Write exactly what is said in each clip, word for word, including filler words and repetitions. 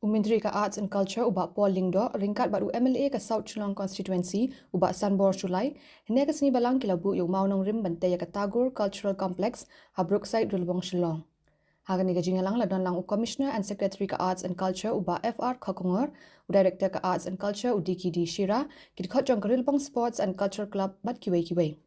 U Myntri ka Arts and Culture u Bah Paul Lyngdoh ryngkat bad u M L A ka South Shillong Constituency u Bah Sanbor Shullai, hynne ka sngi Balang ki la buh ïa u mawnongrim ban tei ïa ka Tagore Cultural Complex ha Brookside, Rilbong, Shillong. Ha kane ka jingïalang la don lang u Commissioner and Secretary ka Arts and Culture u Bah F R Khokongor, u Director ka Arts and Culture u D K D Shira, ki dkhot jong ka Rilbong Sports and Culture Club bad kiwei kiwei.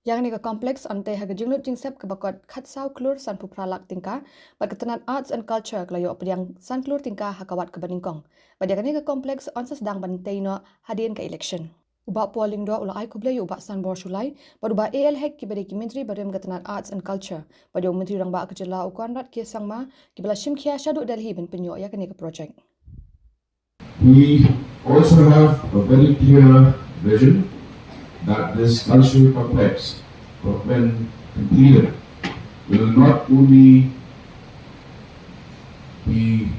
Ïa kane ka complex yn tei ha ka jinglut jingsep kaba kot khatsaw klur sanphew phra lak tyngka, bad ka tnat Arts and Culture ka la ïoh pdiang san klur tyngka ha ka wat kaba nyngkong. Bad ïa kane ka complex yn sa sdang ban tei noh hadien ka election. U Bah Paul Lyngdoh u la ai khublei ïa u Bah Sanbor Shullai bad u Bah A L Hek kiba dei ki myntri barim ka tnat Arts and Culture, bad ïa u Myntri Rangbah ka jylla u Conrad K Sangma, kiba la shim khia shaduh Delhi ban pynïoh ïa kane ka project. We also have a very clear vision that this cultural complex, when completed, will not only be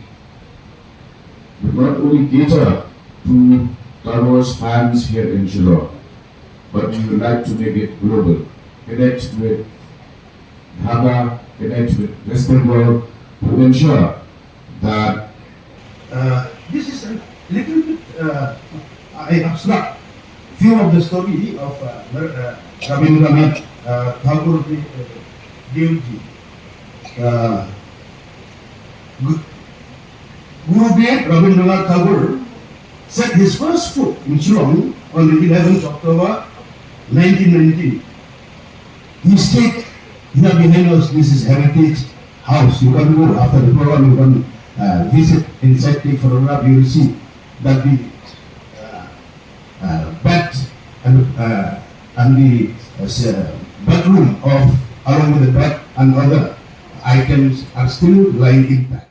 will not only cater to Tagore's fans here in Shillong, but we would like to make it global, connect with Dhaka, connect with Western world to ensure that Uh, this is a little bit uh, I abstract few of the story of uh, Mar- uh, Rabindranath uh, Tagore Dev- uh, Dev ji. Uh, Gu- Gurudev Rabindranath Tagore set his first foot in Shillong on the eleventh October nineteen nineteen. He stayed here behind us. This is Heritage House. You can go after the program, you can uh, visit inside, take photograph, you will see that the uh, uh, bed and, uh, and the uh, s- uh, bedroom of along with the bed and other items are still lying intact.